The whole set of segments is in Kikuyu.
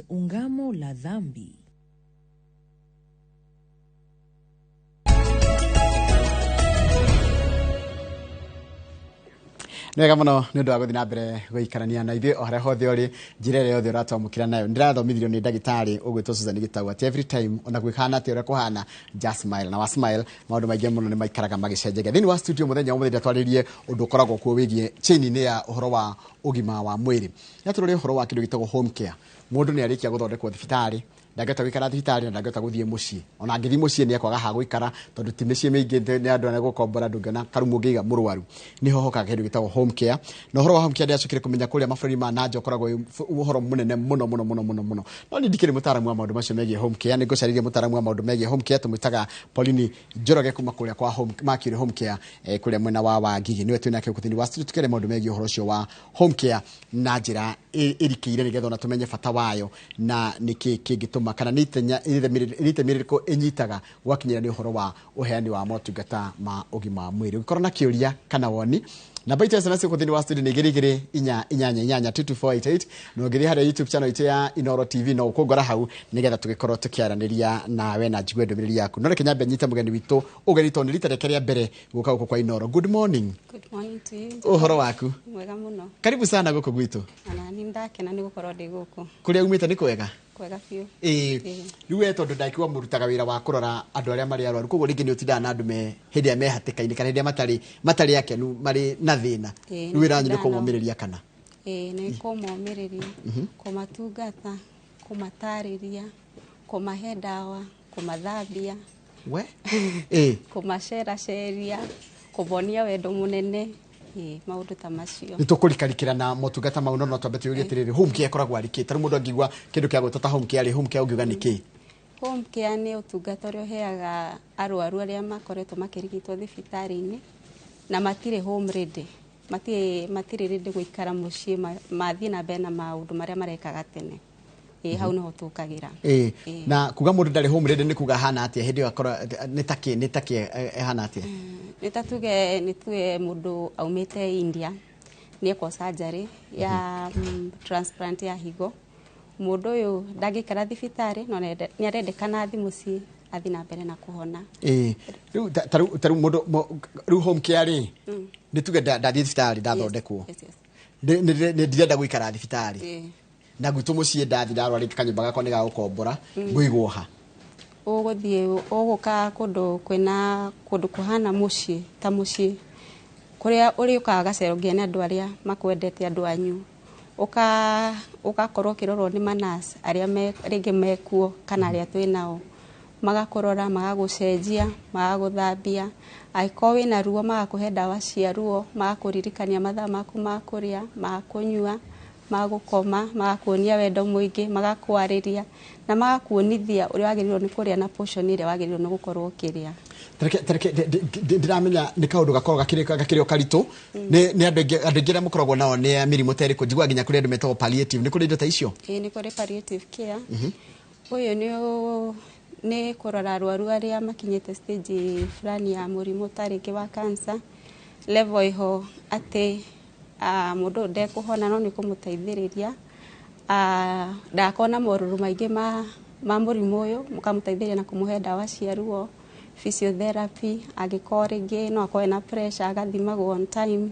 Ungamo la dhambi. Nĩ wega mũno nĩ ũndũ wa gũthiĩ na mbere gũikarania na ithuĩ o harĩa hothe ũrĩ, njĩra ĩrĩa yothe ũratwamũkĩra nayo. Nĩ ndĩrathomithirio nĩ ndagĩtarĩ ũgwĩtwo Susan Gĩtau atĩ every time ona gwĩkahana atĩa ũrĩa kũhana, just smile, na wa smile maũndũ maingĩ mũno nĩ maikaraga magĩcenjagia. Thĩinĩ wa studio mũthenya wa ũmũthĩ ndatwarĩrie ũndũ ũkoragwo kuo wĩgiĩ chain-inĩ ya ũhoro wa ũgima wa mwĩrĩ. Nĩ tũrore ũhoro wa kĩndũ gĩtagwo home care. Mũndũ nĩ arĩkia gũthondekwo thibitarĩ, ndangĩhota gũikara thibitarĩ na ndangĩhota gũthiĩ mũciĩ. Ona angĩthiĩ mũciĩ nĩ ekwaga ha gũikara tondũ ti mĩciĩ mĩingĩ nĩ andũ arĩa gũkombora, ndũngĩona karumu ũngĩiga mũrwaru. Nĩho hokaga kĩndũ gĩtagwo home care. Na ũhoro wa home care ndĩracokire kũmenya kũrĩa mabũrũri ma nanja ũkoragwo wĩ ũhoro mũnene mũno mũno mũno mũno mũno. No niĩ ndikĩrĩ mũtaaramu wa maũndũ macio megiĩ home care, nĩ ngũcarĩria mũtaaramu wa maũndũ megiĩ home care tũmwĩtaga Pauline Njoroge kuma kũrĩa kwa home, Mercury Home Care, kũrĩa mwena wa Wangigĩ. Nĩwe twĩnake gũkũ thĩinĩ wa studio tũkĩaria maũndũ megiĩ ũhoro ũcio wa home care na njĩra ĩrikĩire nĩgetha ona tũmenye bata wayo na nĩkĩ kĩngĩtũma kana nĩ itemi rĩrĩkũ ĩnyitaga gwakinyĩra nĩ ũhoro wa ũheani wa motungata ma ũgima wa mwĩrĩ. Ũngĩkorwo na kĩũria kana woni, namba itũ ya SMS gũkũ thĩinĩ wa studio nĩ igĩrĩ igĩrĩ inya inyanya inyanya 22488, na ũngĩthiĩ harĩa YouTube channel itũ ya Inooro TV no ũkũngora hau nĩgetha tũgĩkorwo tũkĩaranĩria nawe na njigue ndũmĩrĩri yaku. No reke nyambe nyite mũgeni witũ ũgeni tondũ nĩ rita rĩake rĩa mbere gũka gũkũ kwa Inooro. Good morning. Good morning to you. Ũhoro waku? Mwega mũno. Karibu sana gũkũ gwitũ. Ona nĩ ndakena nĩ gũkorwo ndĩ gũkũ. Kũrĩa umĩte nĩ kwega? Kwega biũ. Ĩĩ. Rĩu we tondũ ndakiuga mũrutaga wĩra wa kũrora andũ arĩa marĩ arwaru, koguo rĩngĩ nĩ ũtindaga na andũ me hĩndĩ ĩrĩa me hatĩka-inĩ kana hĩndĩ ĩrĩa matarĩ akenu, marĩ na thĩna. Ĩĩ, Rĩu wĩra wanyu nĩ nĩtindaga nao. kũmomĩrĩria kana? Ĩĩ, nĩ kũmomĩrĩria, kũmatungata, kũmatarĩria, kũmahe ndawa, kũmathambia. We? Ĩĩ. Kũmaceraceria, kũmonia wendo mũnene. Ĩĩ, maũndũ ta macio. Nĩ tũkũrikarikĩra na motungata mau, no no twambe tũyũrie atĩrĩrĩ, home care ĩkoragwo arĩ kĩ? Ta rĩu mũndũ angĩigua kĩndũ kĩa gwĩtwo ta home care rĩ, home care ũngiuga nĩ kĩ? Home care nĩ ũtungata ũrĩa ũheaga arwaru arĩa makoretwo makĩrigitwo thibitarĩ-inĩ na matirĩ home ready. Matirĩ ready gũikara mũciĩ, mathiĩ na mbere na maũndũ marĩa marekaga tene. Ĩĩ, hau nĩho tũkagĩra. Ĩĩ. Ĩĩ. Na kuga mũndũ ndarĩ home ready nĩ kuga ahana atĩa? Hĩndĩ ĩyo akorwo nĩ ta kĩ, nĩ ta kĩ, ĩhana atĩa? Nĩ ta tuge, nĩ tuge mũndũ aumĩte India, nĩ ekwo surgery ya, transplant ya higo. Mũndũ ũyũ ndangĩikara thibitarĩ, no nĩ arendekana athiĩ mũciĩ, athiĩ na mbere na kũhona. Ĩĩ. Rĩu ta rĩu, ta rĩu mũndũ, rĩu home care rĩ, nĩ tuge ndathiĩ thibitarĩ, ndathondekwo. Yes, yes. Nĩ ndirenda gũikara thibitarĩ. Ĩĩ. Na gwitũ mũciĩ ndathiĩ ndarwara rĩngĩ kanyũmba gakwa nĩ ga gũkombora, ngũigwo ha? Ũgũthiĩ, ũgũka kũndũ kwĩna, kũndũ kũhana mũciĩ, ta mũciĩ. Kũrĩa ũrĩũkaga gacero nginya nĩ andũ arĩa makwendete, andũ anyu. Ũgakorwo ũkĩrorwo nĩ manurse arĩa rĩngĩ mekuo kana arĩa twĩ nao. Magakũrora, magagũcenjia, magagũthambia. Angĩkorwo wĩna ruo, magakũhe ndawa cia ruo, magakũririkania mathaa maku ma kũrĩa, ma kũnyua, ma gũkoma, magakuonia wendo mũingĩ, magakwarĩria na magakuonithia ũrĩa wagĩrĩirwo nĩ kũrĩa na portion ĩrĩa wagĩrĩirwo nĩ gũkorwo ũkĩrĩa. Tareke, ndiramenya nĩ kaũndũ gakoragwo gakĩrĩ o karitũ. Nĩ andũ aingĩ, andũ aingĩ arĩa mũkoragwo nao nĩ a mĩrimũ ta ĩrĩkũ? Njiguaga nginya kũrĩ andũ metagwo palliative. Nĩ kũrĩ indo ta icio? Ĩĩ, nĩ kũrĩ palliative care. Ũyũ nĩ kũrora arwaru arĩa makinyĩte stage fulani ya mũrimũ ta rĩngĩ wa cancer. Level ĩho atĩ, mũndũ ũyũ ndekũhona no nĩ kũmũteithĩrĩria. Ndagakorwo na morũrũ maingĩ ma mũrimũ ũyũ, mũkamũteithĩrĩria na kũmũhe ndawa cia ruo, physiotherapy, angĩkorwo rĩngĩ no akorwo ena pressure, agathimagwo on time,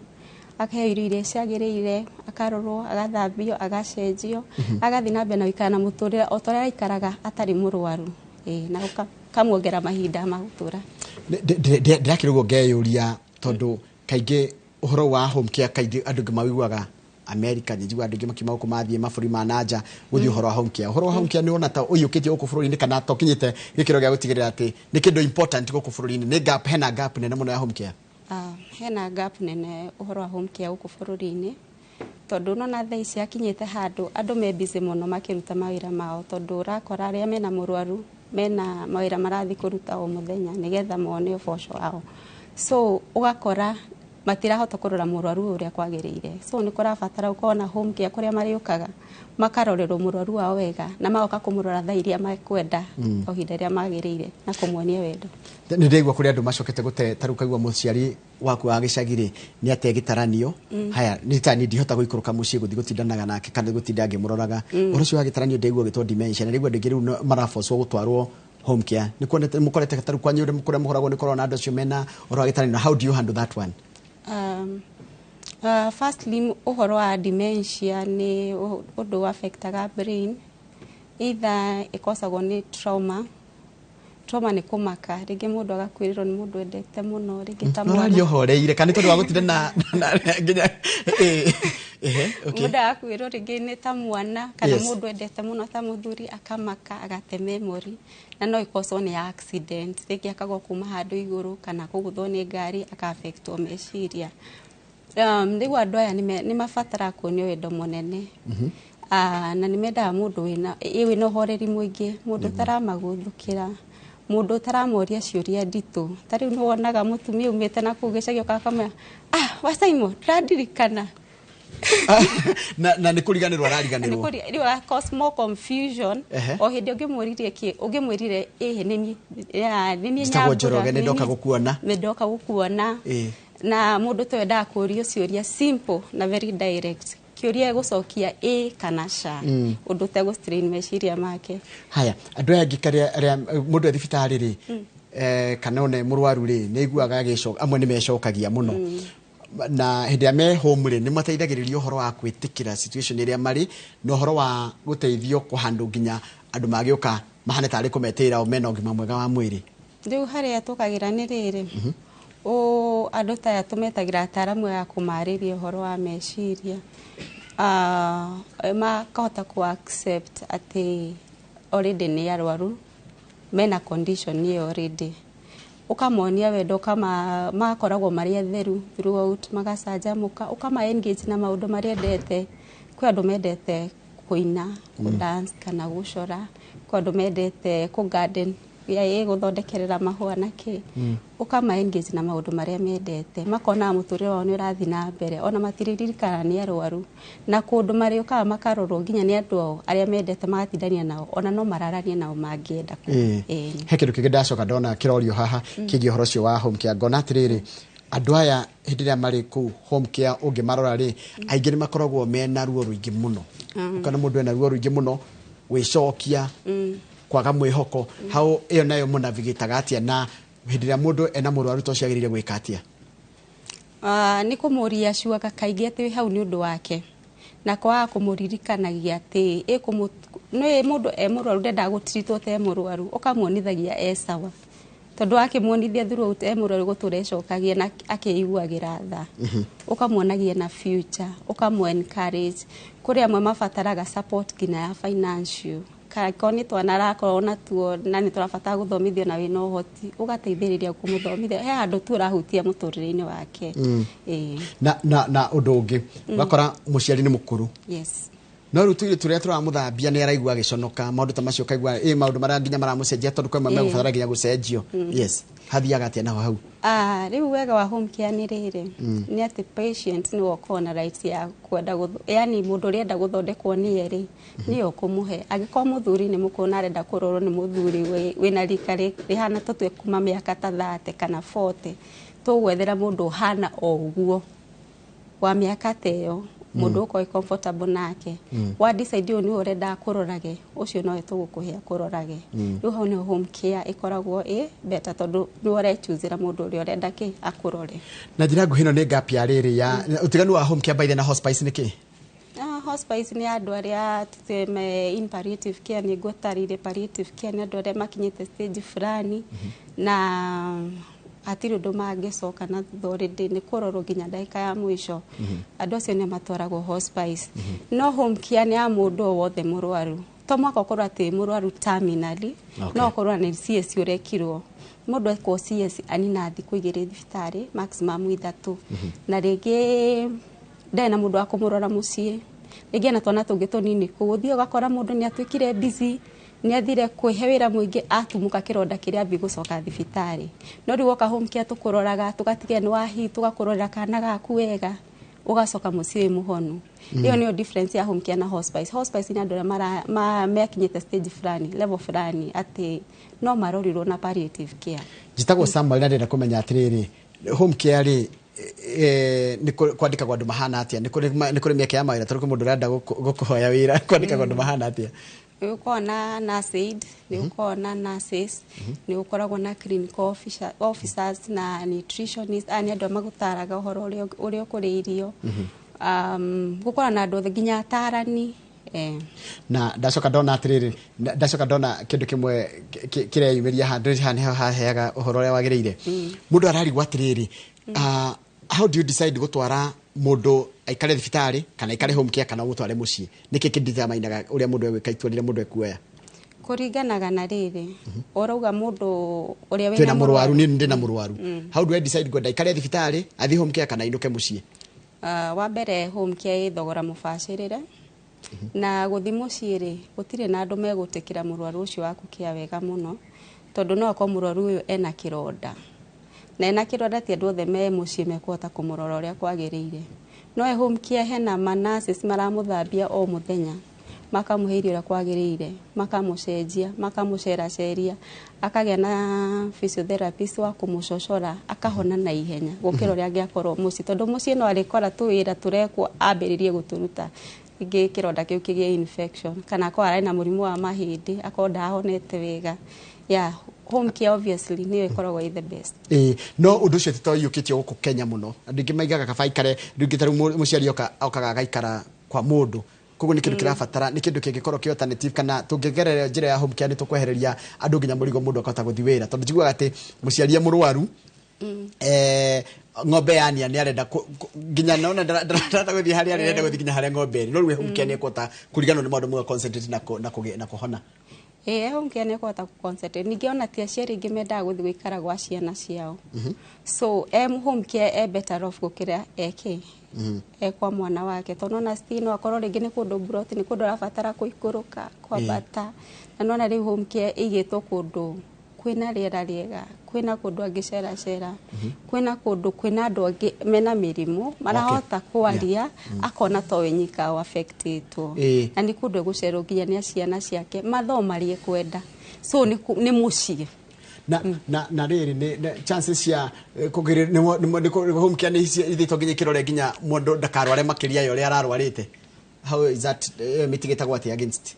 akaheo irio iria ciagĩrĩire, akarorwo, agathambio, agacenjio, agathiĩ na mbere na gũikara na mũtũrĩre o ta ũrĩa araikaraga atarĩ mũrwaru. Ĩĩ, na ũkamuongera mahinda ma gũtũra. Ndĩrakĩrĩ ũguo ngeyũria tondũ kaingĩ ũhoro wa home care kaingĩ andũ aingĩ mawĩiguaga America, nĩ njiguaga andũ aingĩ makiuma gũkũ mathiĩ mabũrũri ma nanja gũthiĩ ũhoro wa home care. Ũhoro wa home care nĩ wona ta ũiyũkĩtio gũkũ bũrũri-inĩ kana ta ũkinyĩte gĩkĩro gĩa gũtigĩrĩra atĩ nĩ kĩndũ important gũkũ bũrũri-inĩ? Nĩ gap, hena gap nene mũno ya home care? Hena gap nene ũhoro wa home care gũkũ bũrũri-inĩ, tondũ nona thaa ici akinyĩte handũ andũ me busy mũno makĩruta mawĩra mao, tondũ ũrakora arĩa mena mũrwaru mena mawĩra marathiĩ kũruta o mũthenya nĩgetha mone ũboco wao. So ũgakora Matirahota kũrora mũrwaru ũrĩa kwagĩrĩire, so nĩ kũrabatara gũkorwo na home care kũrĩa marĩũkaga makarorerwo mũrwaru wao wega na magoka kũmũrora thaa iria mekwenda, o ihinda rĩrĩa magĩrĩire, na kũmuonia wendo. Nĩ ndĩraigua kũrĩ andũ macokete gũte tarĩu kaigua mũciari waku wa gĩcagi rĩ nĩ ate gĩtaranio. Haya, nĩ ta niĩ ndihota gũikũrũka mũciĩ gũthiĩ gũtindanaga nake kana gũtinda ngĩmũroraga. Ũhoro ũcio wa gĩtaranio ndĩraigua ũgĩtwo dementia, na ndĩraigua andũ aingĩ rĩu marabocwo gũtwarwo home care. Nĩ kuonete mũkorete tarĩu kwanyu kũrĩa mũkoragwo nĩ kũrona andũ acio mena ũhoro wa gĩtaranio? How do you handle that one? Firstly, ũhoro wa dementia nĩ ũndũ affectaga brain, either ĩkosagwo nĩ trauma. Trauma nĩ kũmaka, rĩngĩ mũndũ agakuĩrĩrwo nĩ mũndũ endete mũno, rĩngĩ ta No mwana. Ũraria ũhoreire kana nĩ tondũ wa gũtinda na nginya ehe, okay. Mũndũ agakuĩrwo rĩngĩ nĩ ta mwana kana mũndũ endete mũno ta mũthuri, akamaka, agate memory. Na no ĩkoswo nĩ accident, rĩngĩ akagwa kuma handũ igũrũ kana kũgũthwo nĩ ngari, aka-affectwo meciria. Rĩu andũ aya nĩ mabataraga kuonio wendo mũnene. Ah, na nĩ mendaga mũndũ wĩna ũhoreri mũingĩ, mũndũ ũtaramagũthũkĩra, mũndũ ũtaramoria ciũria nditũ. Ta rĩu nĩ wonaga mũtumia umĩte na kũu gĩcagi ũkaga akamwĩra, "Ah, wa Simon, ndĩradirikana." Na nĩ kũriganĩrwo arariganĩrwo. Rĩu ara cause more confusion. O hĩndĩ ũngĩmũririe kĩ ũngĩmwĩrire ĩhĩ nĩ niĩ. Njĩtagwo Njoroge, nĩ ndoka gũkuona. Nĩ ndoka gũkuona. Na mũndũ to endaga kũũrio ciũria simple na very direct, kĩũria gũcokia ĩ kana ca, ũndũ ũtegũ strain meciria make. Haya, andũ aya angĩ karĩa arĩa mũndũ e thibitarĩ rĩ, kana ona e mũrwaru rĩ, nĩ aiguaga agĩcoka, amwe nĩ mecokagia mũno, na hĩndĩ ĩrĩa me home rĩ, nĩ mateithagĩrĩrio ũhoro wa gwĩtĩkĩra situation ĩrĩa marĩ na ũhoro wa gũteithio kũhandũ nginya andũ magĩũka mahane tarĩ kũmetĩra o mena ũgima mwega wa mwĩrĩ? Rĩu harĩa tũkagĩra nĩ rĩrĩ, andũ ta aya tũmetagĩra ataaramu ya kũmarĩria ũhoro wa meciria. Ah, makahota ku accept atĩ already nĩ arwaru, mena condition ĩyo already. Ũkamonia wendo, ũkama magakoragwo marĩ atheru throughout, magacanjamũka, ũkama engage na maũndũ marĩa endete. Kwĩ andũ mendete kũina, kũ dance kana gũcora, kwĩ andũ mendete kũ garden, gũthondekerera mahũa na kĩ. Ũkama engage na maũndũ marĩa mendete, makona mũtũrĩre wao nĩ ũrathiĩ na mbere, ona matiririkana nĩ arwaru. Na kũndũ marĩũkaga makarorwo nginya nĩ andũ ao arĩa mendete, magatindania nao, ona no mararanie nao mangĩenda. He kĩndũ kĩngĩ ndacoka ndona kĩrorio haha kĩgiĩ ũhoro ũcio wa home care. Ngona atĩrĩrĩ, andũ aya hĩndĩ ĩrĩa marĩ kũu home care, ũngĩmarora rĩ, aingĩ nĩ makoragwo mena ruo rũingĩ mũno. Ũkona mũndũ ena ruo rũingĩ mũno, gwĩcokia, kwaga mwĩhoko hau. Ĩyo nayo mũnavigĩtaga atĩa, na hĩndĩ ĩrĩa mũndũ ena mũrwaru ta ũcio agĩrĩire gwĩka atĩa? Ah, nĩ kũmũria cuaga kaingĩ atĩ hau nĩ ũndũ wake, na kwaga kũmũririkanagia atĩ nĩ mũndũ e mũrwaru ndendaga gũtiritwo ta e mũrwaru. Ũkamuonithagia e sawa, tondũ wakĩmuonithia throughout e mũrwaru, gũtũra ecokagia na akĩiguagĩra tha. Ũkamuonagia na future, ũkamũ encourage. Kũrĩ amwe mabataraga support nginya ya financial, angĩkorwo nĩ twana arakorwo natuo na nĩ tũrabatara gũthomithio na wĩna ũhoti, ũgateithĩrĩria kũmũthomithia. He handũ tu ũrahutia mũtũrĩre-inĩ wake. Ĩĩ. Na ũndũ ũngĩ, ũgakora mũciari nĩ mũkũrũ, no rĩu tũirĩtu tũrĩa tũramũthambia nĩ araigua agĩconoka, maũndũ ta macio, ũkaigua ĩ maũndũ marĩa nginya maramũcenjia, tondũ kwĩ mamwe megũbatara nginya gũcenjio. Yes, hathiaga atĩa naho hau? Ah, rĩu wega wa home care nĩ rĩrĩ, nĩ atĩ patient nĩwe ũkoragwo na right ya kwenda yani mũndũ ũrĩa enda gũthondekwo nĩye rĩ, nĩye ũkũmũhe. Angĩkorwo mũthuri nĩ mũkũrũ na arenda kũrorwo nĩ mũthuri wĩna rika rĩhana tũtue kuma mĩaka ta 30 kana 40, tũgwethera mũndũ ũhana o ũguo wa mĩaka ta ĩyo, mũndũ ũkorwo comfortable nake. Wa decide ũyũ nĩwe ũrenda kũrorage, ũcio nowe tũgũkũhe akũrorage. Rĩu hau nĩho home care ĩkoragwo ĩ better, tondũ nĩwe ũrechoosera mũndũ ũrĩa ũrenda kĩ akũrore. Na njĩra nguhĩ, ĩno nĩ gap ya rĩrĩ ya ũtiganu wa home care by the na hospice nĩ kĩ? Hospice nĩ andũ arĩa tũteme in palliative care. Nĩ ngũtarĩire, palliative care nĩ andũ arĩa makinyĩte stage fulani na hatirĩ ũndũ mangĩcoka na thutha, already nĩ kũrorwo nginya ndagĩka ya mũico. Andũ acio nĩ matwaragwo hospice. No home care nĩ ya mũndũ o wothe mũrwaru, to mwaka ũkorwo atĩ mũrwaru terminally. No ũkorwo nĩ CS ũrekirwo, mũndũ ekwo CS anina thikũ 2 thibitarĩ, maximum 3, na rĩngĩ ndarĩ na mũndũ wa kũmũrora mũciĩ, rĩngĩ ena twana tũngĩ tũnini kũu. Ũthiĩ ũgakora mũndũ nĩ atuĩkire busy. Nĩ athire kwĩhe wĩra mũingĩ, atumũka kĩronda kĩrĩa ambie gũcoka thibitarĩ. No rĩu woka home care, tũkũroraga, tũgatiga nĩ wahi, tũgakũrorera kana gaku wega, ũgacoka mũciĩ wĩ mũhonu. Ĩyo nĩyo difference ya home care na hospice. Hospice nĩ andũ arĩa mekinyĩte stage fulani, level fulani, atĩ no marorirwo na palliative care. Njĩtagwo Samuel na ndĩrenda kũmenya atĩrĩrĩ, home care rĩ, nĩ kwandĩkagwo andũ mahana atĩa? Nĩ kũrĩ mĩeke ya mawĩra? Tondũ kwĩ mũndũ ũrenda gũkũhoya wĩra, kwandĩkagwo andũ mahana atĩa? Nĩ gũkoragwo na nurse aid, nĩ gũkoragwo na nurses, nĩ gũkoragwo na clinical officers na nutritionist. Aya nĩ andũ arĩa magũtaraga ũhoro ũrĩa ũkũrĩa irio. Gũkoragwo na andũ othe, nginya atarani. Na ndacoka ndona atĩrĩrĩ, ndacoka ndona kĩndũ kĩmwe kĩreyumĩria haha, ndĩrĩ haha nĩho haheaga ũhoro ũrĩa wagĩrĩire. Mũndũ ararigwo atĩrĩrĩ, how do you decide gũtwara mũndũ aikare thibitarĩ kana aikare home care kana ũmũtware mũciĩ? Nĩkĩ kĩnditamainaga ũrĩa mũndũ egwĩka, itua rĩrĩa mũndũ ekuoya? Kũringanaga na rĩrĩ ũrauga mũndũ ũrĩa twĩna wĩna mũrwaru, niĩ ndĩna mũrwaru, how do I decide ngwenda aikare thibitarĩ, athiĩ home care kana ainũke mũciĩ? Wa mbere, home care ĩ thogora mũbacĩrĩre, na gũthiĩ mũciĩ rĩ, gũtirĩ na andũ megũtĩkĩra mũrwaru ũcio waku kĩa wega mũno, tondũ no akorwo mũrwaru ũyũ ena kĩronda, na ena kĩronda, ti andũ othe me mũciĩ mekũhota kũmũrora ũrĩa kwagĩrĩire. No e home care hena ma nurses maramũthambia o mũthenya, makamũhe irio ũrĩa kwagĩrĩire, makamũcenjia, makamũceraceria, akagĩa na physiotherapist wa kũmũcocora, akahona na ihenya gũkĩra ũrĩa angĩakorwo mũciĩ, tondũ mũciĩ no arĩkora tũwĩra tũrekwo, ambĩrĩrie gũtũruta, rĩngĩ kĩronda kĩu kĩgĩe infection, kana akorwo arĩ na mũrimũ wa mahĩndĩ, akorwo ndahonete wega. Yeah, home care obviously nĩyo ĩkoragwo ĩ the best. Ĩĩ, no ũndũ ũcio ti to ũiyũkĩtio gũkũ Kenya mũno. Andũ aingĩ maigaga kaba aikare rĩngĩ, ta rĩu mũciari oka okaga agaikara kwa mũndũ. Koguo nĩ kĩndũ kĩrabatara, nĩ kĩndũ kĩngĩkorwo kĩ alternative, kana tũngĩgerera njĩra ya home care nĩ tũkwehereria andũ nginya mũrigo, mũndũ akahota gũthiĩ wĩra, tondũ njiguaga atĩ mũciari e mũrwaru, ng'ombe yania nĩ arenda nginya nona ndarahota gũthiĩ harĩa arĩ, arenda gũthiĩ nginya harĩa ng'ombe ĩrĩ. No rĩu home care nĩ ekũhota kũriganwo nĩ maũndũ mau, concentrate na kũhona. Ĩĩ, home care nĩ ĩkũhota gũ-concentrate. Ningĩ ona ti aciari aingĩ mendaga gũthiĩ gũikara gwa ciana ciao, so e home care e better off gũkĩra eke e kwa mwana wake, tondũ ona still no akorwo rĩngĩ nĩ kũndũ mburoti, nĩ kũndũ arabatara kũikũrũka, kwambata, na nona rĩu home care ĩigĩtwo kũndũ kwĩna rĩera rĩega, kwĩna kũndũ angĩceracera, kwĩna kũndũ kwĩna andũ angĩ mena mĩrimũ marahota kwaria, akona to we nyika affectĩtwo. Na nĩ kũndũ egũcerwo nginya nĩ ciana ciake mathomo marĩa ekwenda, so nĩ mũciĩ. Na rĩrĩ nĩ chances cia kũgĩrĩ nĩ home care nĩ ithĩtwo nginya ikĩrore nginya mũndũ ndakarware makĩria ya ũrĩa ararwarĩte? How is that mitigatagwo atĩa against?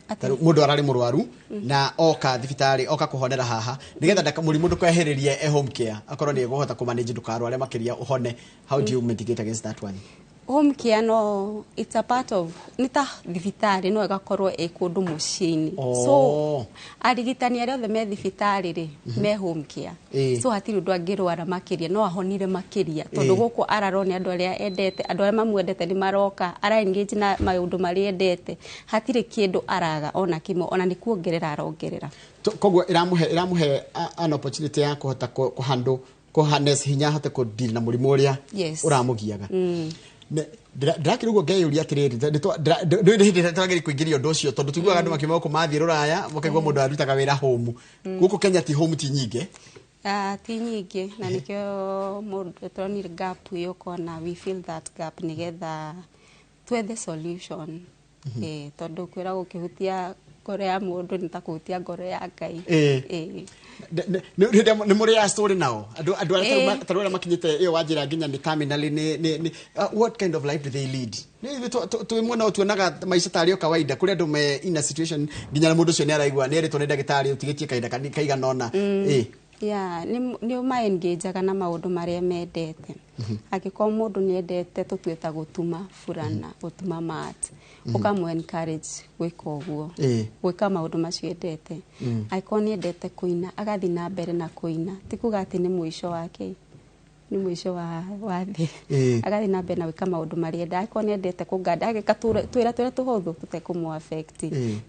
Atĩ? Tarĩu mũndũ ararĩ mũrwaru na oka thibitarĩ, oka kũhonera haha, nĩgetha mũrimũ ndũkehererie e home care, akorwo nĩ egũhota kũmanage ndũkarware makĩria ũhone. How do you mitigate against that one? Home care no it's a part of, nĩ ta thibitarĩ, no ĩgakorwo ĩ kũndũ mũciĩ-inĩ. So arigitani arĩa othe me thibitarĩ rĩ, me home care. So hatirĩ ũndũ angĩrwara makĩria, no ahonire makĩria, tondũ gũkũ ararwo nĩ andũ arĩa endete, andũ arĩa mamwendete nĩ maroka, ara engage na maũndũ marĩa endete, hatirĩ kĩndũ araga ona kĩmwe, ona nĩ kuongerera arongerera. Koguo ĩramũhe an opportunity ya kũhota kũhandle, kũharness hinya, ahote kũdeal na mũrimũ ũrĩa ũramũgiaga. Ndĩrakĩrĩ ũguo ngeyũria atĩrĩrĩ, ndũĩ nĩ hĩndĩ ĩrĩa twagĩrĩire kũingĩria ũndũ ũcio, tondũ tuiguaga andũ makiuma gũkũ mathiĩ rũraya, makaigua mũndũ arutaga wĩra home. Gũkũ Kenya ti home ti nyingĩ. Ah, ti nyingĩ, na nĩkĩo mũndũ tũronire gap ĩyo, ũkona we fill that gap nĩgetha twethe solution. Tondũ kwĩra gũkĩhutia ngoro ya mũndũ nĩ ta kũhutia ngoro ya Ngai. Nĩ mũrĩ ya story nao andũ arĩa tarĩu arĩa makinyĩte ĩyo wanjĩra nginya nĩ terminally, nĩ what kind of life do they lead? Nĩ ithuĩ twĩ mwena ũyũ tuonaga maica tarĩ o kawaida, kũrĩ andũ me in a situation nginya mũndũ ũcio nĩ araigua nĩ erĩtwo nĩ ndagĩtarĩ ũtigĩtie kahinda kaigana ũna. Yeah, nĩ ũmaengajaga na maũndũ marĩa mendete. Angĩkorwo mũndũ nĩ endete tũtue ta gũtuma burana, gũtuma mat, ũkamũ encourage gwĩka ũguo, gwĩka maũndũ macio endete. Angĩkorwo nĩ endete kũina, agathiĩ na mbere na kũina, ti kuga atĩ nĩ mũico wake, nĩ mũico wa thĩ. Agathiĩ na mbere na gwĩka maũndũ marĩa enda. Angĩkorwo nĩ endete kũnganda, ageka twĩra tũrĩa tũhũthũ tũtekũmũ affect,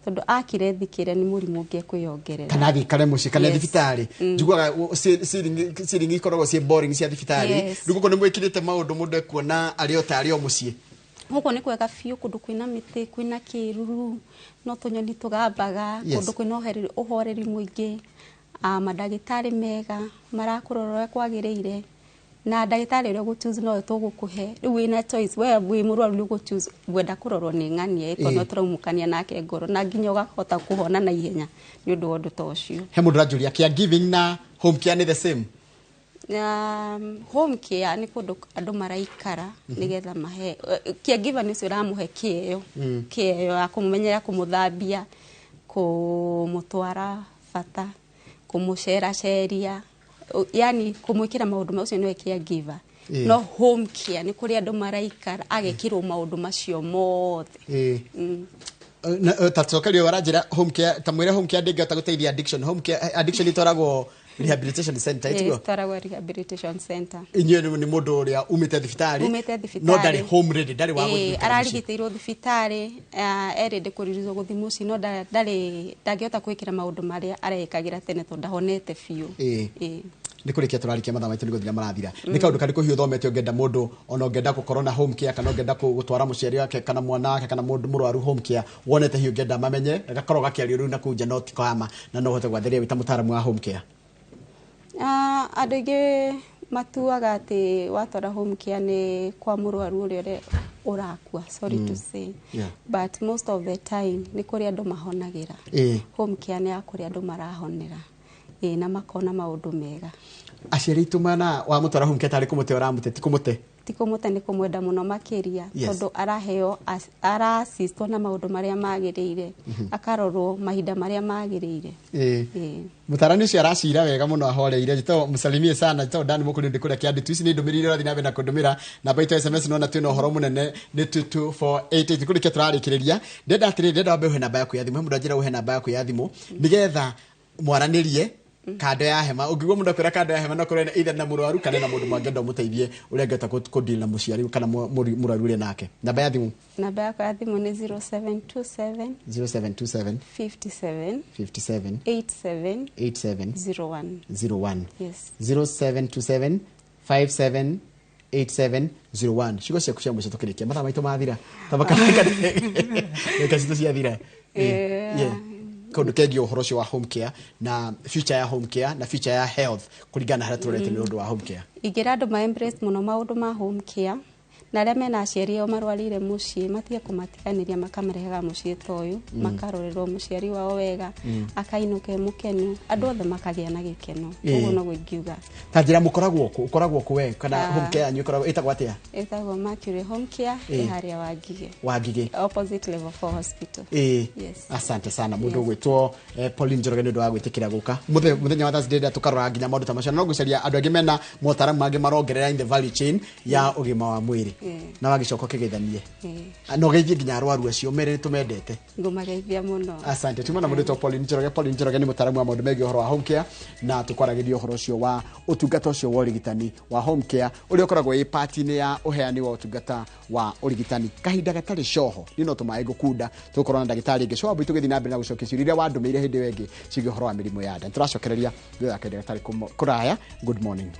tondũ akire thikĩre nĩ mũrimũ ũngĩ ekwĩyongerera. Kana athiĩ ikare mũciĩ kana thibitarĩ, njiguaga ceiling ikoragwo ciĩ boring cia thibitarĩ. Rĩu gũkũ nĩ mwĩkĩrĩte maũndũ mũndũ ekuona arĩ o tarĩ o mũciĩ. Gũkũ nĩ kwega biũ, kũndũ kwĩna mĩtĩ, kwĩna kĩruru, no tũnyoni tũgambaga, kũndũ kwĩna ũhoreri mũingĩ, mandagĩtarĩ mega marakũrora ũrĩa kwagĩrĩire, na ndagĩtarĩ ũrĩa ũgũ-choose nowe tũgũkũhe. Rĩu wĩna choice, we wĩ mũrwaru nĩ ũgũ-choose ngwenda kũrorwo nĩ ng'ania tondũ no tũraumũkania nake ngoro, na nginya ũgahota kũhona na ihenya nĩ ũndũ wa ũndũ ta ũcio. He mũndũ ũranjũria, caregiving na home care nĩ the same? Home care nĩ kũndũ andũ maraikara nĩgetha mahe caregiver nĩ ũcio ũramũhe kĩeo, kĩeo ya kũmũmenyera, kũmũthambia, kũmũtwara bata, kũmũceraceria, yani kũmwĩkĩra maũndũ macio, nĩwe caregiver. No home care nĩ kũrĩa andũ maraikara agekĩrwo maũndũ macio mothe. Ta cokerio waranjĩra home care, ta mwĩre home care ndĩngĩhota gũteithia addiction. Home care, addiction itwaragwo rehabilitation center, itiguo? Twaragwo rehabilitation center. Inyuĩ nĩ mũndũ ũrĩa umĩte thibitarĩ, Umĩte thibitarĩ. no ndarĩ home ready, ndarĩ wa gũthiĩ gũikara mũciĩ. Ararigitĩirwo thibitarĩ, erĩndĩ kũriricwo gũthiĩ mũciĩ, no ndarĩ ndangĩhota kwĩkĩra maũndũ marĩa arekagĩra tene tondũ ndahonete biũ. Nĩ kũrĩkia tũrarĩkia, mathaa maitũ nĩ gũthira marathira. Nĩ kaũndũ karĩkũ hihi ũthomete ũngĩenda mũndũ, ona ũngĩenda gũkorwo na home care, kana ũngĩenda gũtwara mũciari wake kana mwana wake kana mũndũ mũrwaru home care, wonete hihi ũngĩenda mamenye gakorwo gakĩario rĩu na kũu nja, no ti kama na no ũhote gwathĩrĩria wĩ ta mũtaaramu wa home care? Andũ aingĩ matuaga atĩ watwara home care nĩ kwa mũrwaru ũrĩa ũrakua, sorry to say, but most of the time nĩ kũrĩ andũ mahonagĩra. Home care nĩ ya kũrĩa andũ marahonera, na makona maũndũ mega. Aciari aitũ mana wamũtwara home care tarĩ kũmũte ũramũte, ti kũmũte? Ti kũmũte, nĩ kũmwenda mũno makĩria, tondũ araheo arasistwo na maũndũ marĩa magĩrĩire, akarorwo mahinda marĩa magĩrĩire. Mũtarani ũcio aracira wega mũno ahoreire, njĩtagwo mũsalimie sana, njĩtagwo Dan Mũkũrĩ, ndĩ kũrĩa Kĩandu. Ici nĩ ndũmĩrĩri iria ũrathiĩ na mbere na kũndũmĩra namba itũ ya SMS, nona twĩna ũhoro mũnene nĩ 22488. Kũrĩkia tũrarĩkĩrĩria, ndenda atĩrĩrĩ, ndenda wambe ũhe namba yaku ya thimũ. He mũndũ anjĩra ũhe namba yaku ya thimũ nĩgetha mwaranĩrie kando ya hema. Ũngĩigua mũndũ akwĩra kando ya hema, no korwo either na mũrwaru kana na mũndũ mangĩenda ũmũteithie ũrĩa angĩhota kũ-deal na mũciari kana mũrwaru ũrĩa nake. Namba ya thimũ? Namba yakwa ya thimũ nĩ 0727 0727 57 57 87 87 01. 01. Yes. 0727 57 8701. Ciugo ciaku cia mũico tũkĩrĩkia, mathaa maitũ mathira, tabaka citũ ciathira. Kaũndũ kegiĩ ũhoro ũcio wa home care na future ya home care na future ya health kũringana na harĩa tũrorete nĩ ũndũ wa home care. Ingĩra andũ ma embrace mũno maũndũ ma home care, na arĩa mena aciari ao marwarire mũciĩ matige kũmatiganĩria, makamarehaga mũciĩ ta ũyũ, makarorerwo mũciari wao wega, akainũka e mũkenu, andũ othe makagĩa na gĩkeno. Ũguo noguo ingiuga. Ta njĩra mũkoragwo kũ, ũkoragwo kũ we, kana home care yanyu ĩkoragwo ĩtagwo atĩa? Ĩtagwo Mercury Home Care. Ĩ harĩa Wangige, Wangige, opposite level 4 hospital. Yes. Asante sana mũndũ ũgwĩtwo Pauline Njoroge nĩ ũndũ wa gwĩtĩkĩra gũka mũthenya wa Thursday ndĩrenda tũkarora nginya maũndũ ta macio, na no ngũcaria andũ angĩ mena motaramu mangĩ marongerera in the value chain ya ũgima wa mwĩrĩ. Na wagĩcoka ũkĩgeithanie na ũgeithie nginya arwaru acio mere nĩ tũmendete. Ngũmageithia mũno. Asante. Tuma na mũndũ wĩtwo Pauline Njoroge. Pauline Njoroge nĩ mũtaaramu wa maũndũ megiĩ ũhoro wa home care, na tũkwaragĩria ũhoro ũcio wa ũtungata ũcio wa ũrigitani wa home care ũrĩa ũkoragwo wĩ part-inĩ ya ũheani wa ũtungata wa ũrigitani. Kahinda gatarĩ coho niĩ no tũmaĩ ngũkunda, tũgũkorwo na ndagĩtarĩ ĩngĩ coho tũgĩthiĩ na mbere na gũcokia ciũria iria wandũmĩire hĩndĩ ĩyo ĩngĩ ciĩgiĩ ũhoro wa mĩrimũ ya nda. Nĩtũracokereria thutha wa kahinda gatarĩ kũraya. Good morning.